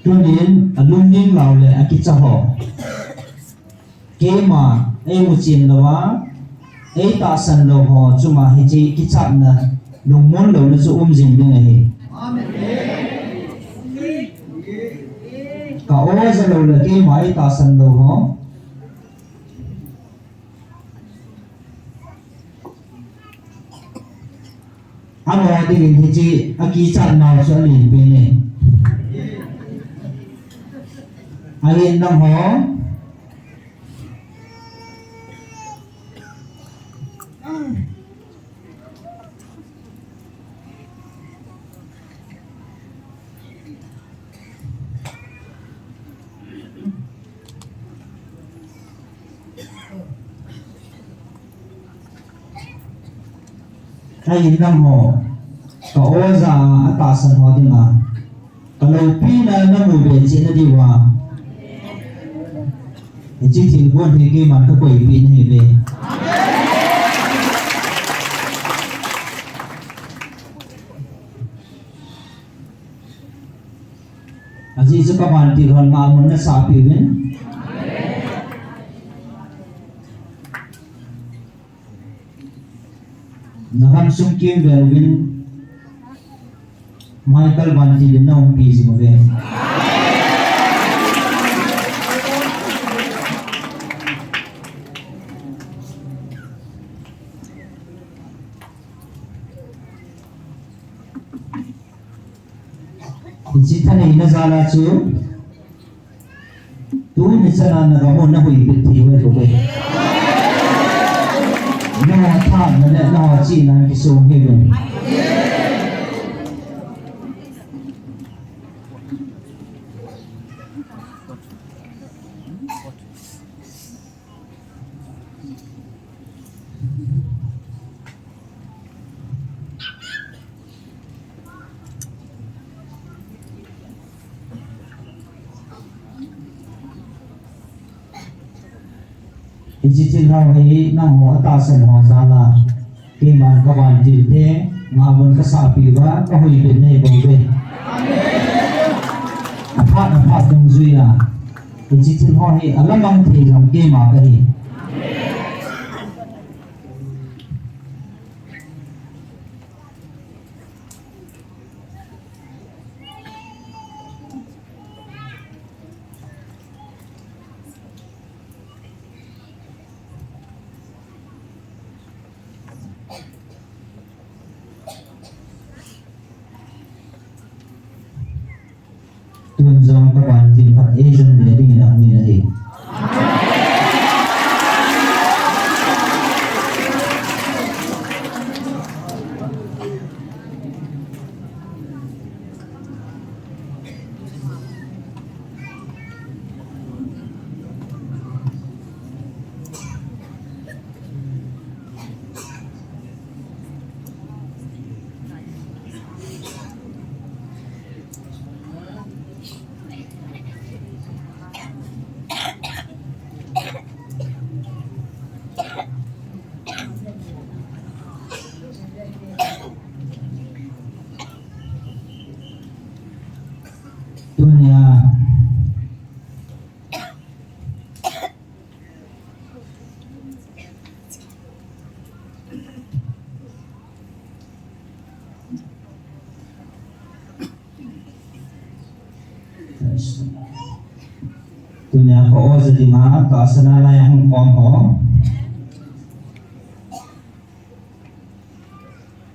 Tunin alungning lou le akicha ho, keima eimuchen louva, eitahsan lou ho chunga hiche kichatna, lungmon louna chu um jing ding ahi. Ka-o ja lou le keima eitahsan lou ho, amaho dingin hiche akichat nau chu alen pen e. Ahin nangho Ka-in nam ho, ka-o ja a tahsan ho dinga, kaloupina namu be cheh nadiuva, hiche thilgon hi keiman kakoipeh nahiuve. Ajeh chu kavantil hon ngahmun nasahpeh uvin. Nagamsung kimvel uvin, Michael vantil in naumpi jing uve. Hiche thaneina jal a chu, tuni chan a nagam u nahuhbit thei u ahi bouve. Tha na le na ho chi nan kisong hi ve. Hiche thil ho hi nangho atahsan ho jal a, keiman kavantil te, ngamun kasahpi uva, kahoipen nei bou ve. Aphat, aphat dungjuia. Hiche thil ho hi alamang thei jong keima kahi. Tun jong kavantil khat eijan be dingin amin ahi. Tunia Tunia ka o ja dinga tahsan a lai a hung khom ho.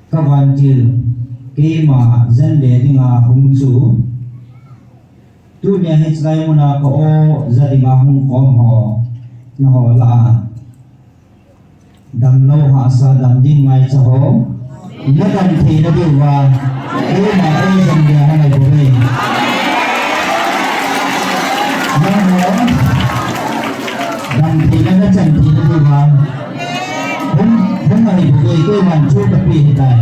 Kavantil keima jan be dinga hung chu. Tunia hichelai muna ka o ja dinga hung khom ho. Naho lah a. Damlou hahsa dam ding ngaicha ho. Nadam theina diuva. Keima eijan be a hung ngai bou ve. Naho. Dam theina nachan theina diuva. Hung, hung ahi bou ve, keiman thu kape ahitai.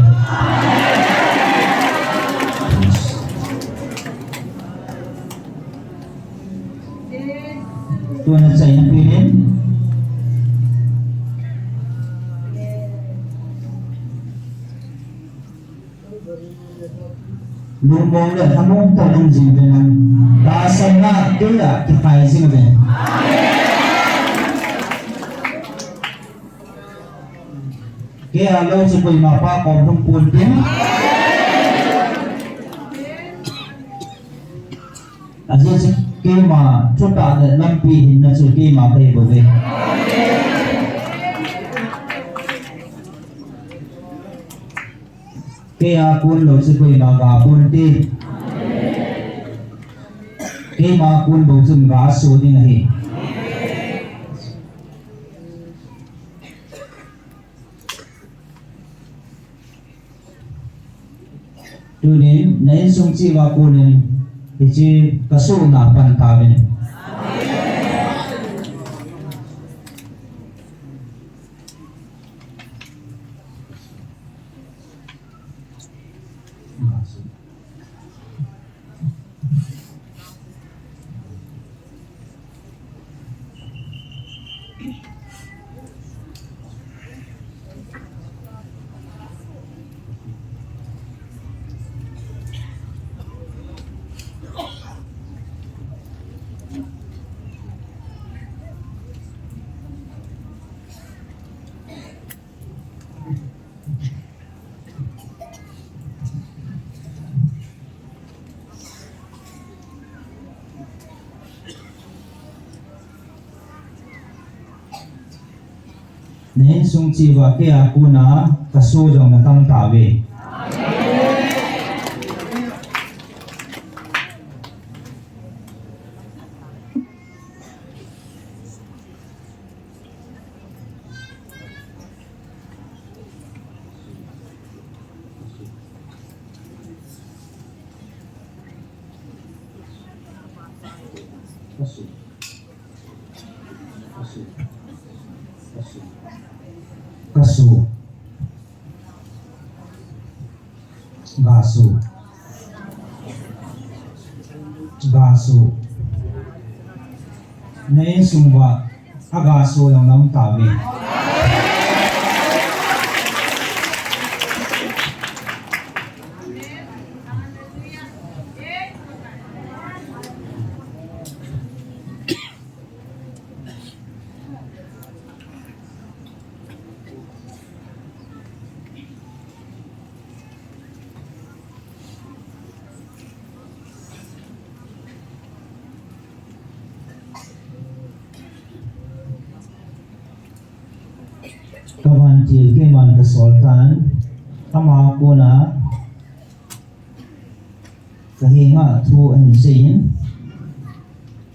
Tuna chaina pe in. Lungmong le thamong tah ding jing ve nang. Tahsanna kei a kikhai jing ve. Kei a lou chu koima pa kom hung pon tin. Ajeh chu keima thutah le lampi hinna chu keima kahi bou ve. Kei a kon lou chu koima ga pon te. Keima kon bou chun ga so ding ahi. Tunin, na insung cheh uva konin, hiche kasohna pan tauvin. Na insung cheh uva kei a kona kasoh jong natang tauve. Kasu. Kasu. Kasu. Kasu. Gasu. Gasu. Na insung uva, agasu jong na um tauve. Kavantil keiman kasol tan, ama kona kahenga thu ahin seiyin.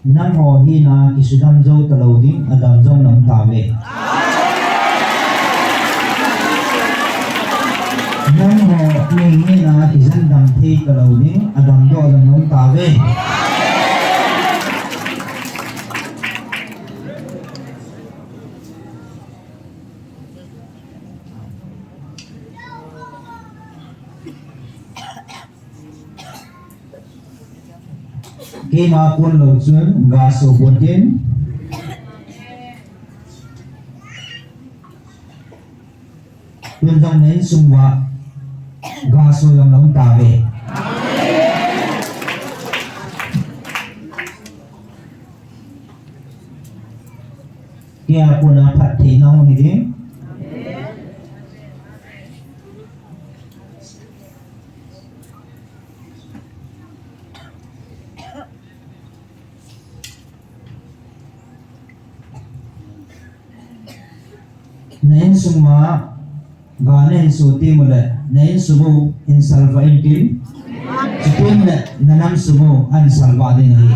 Nangho hina kisudam jou talou ding, adam jou na um tauve. Nangho mihina na kijendam thei talou ding, adam jou na um tauve. Keima kon lou chun gasu pontin. Tun jong na insung uva gasu jong na um tauve. Keima kona phattheina hung hi ding. Na insung uva ga na hin su teng uleh, na insung u hin salvah intin. Chuteng le na nam sung u ahin salvah ding ahi.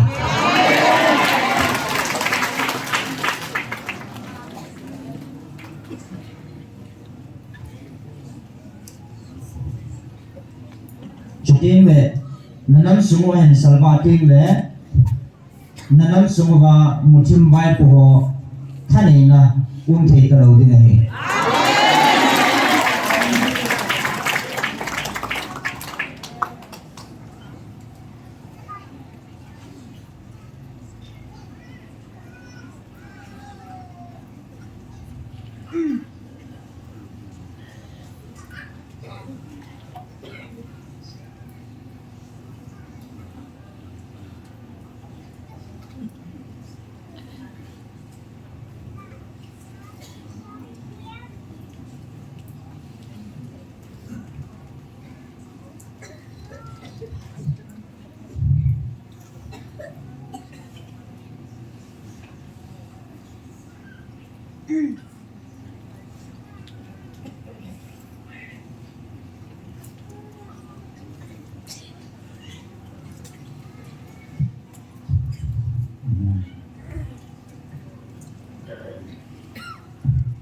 Chuteng le na nam sung u ahin salvah teng le, na nam sung uva muthim vaipo ho thaneina um thei talou ding ahi.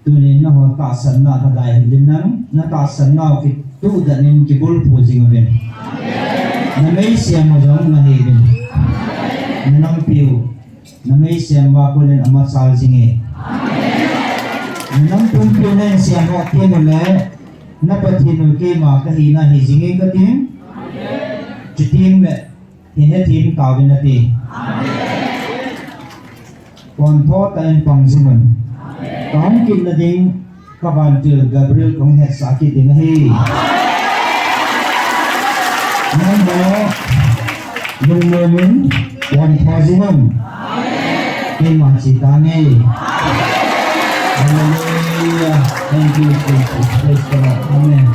Tunin nangho tahsanna lhadai hih uvin lang, na tahsanna u kituhdan in kibulphu jing uvin. Na meisem u jong nahi uvin. Na nampiu, na meisem uva konin amachal jing e. Na nam pumpiu na insem u teng uleh, na Pathen u keima kahina hi jing e katin. Chuteng le, hin hethem tauvin nati. Pontho tah in pang jing un. Kahung kitna ding, kavantil Gabriel kahung hetsah kit ding ahi. Nangho lungmong in pontho jing un. Keima che tange. Hallelujah. Thank you, Jesus. Praise the Lord. Amen.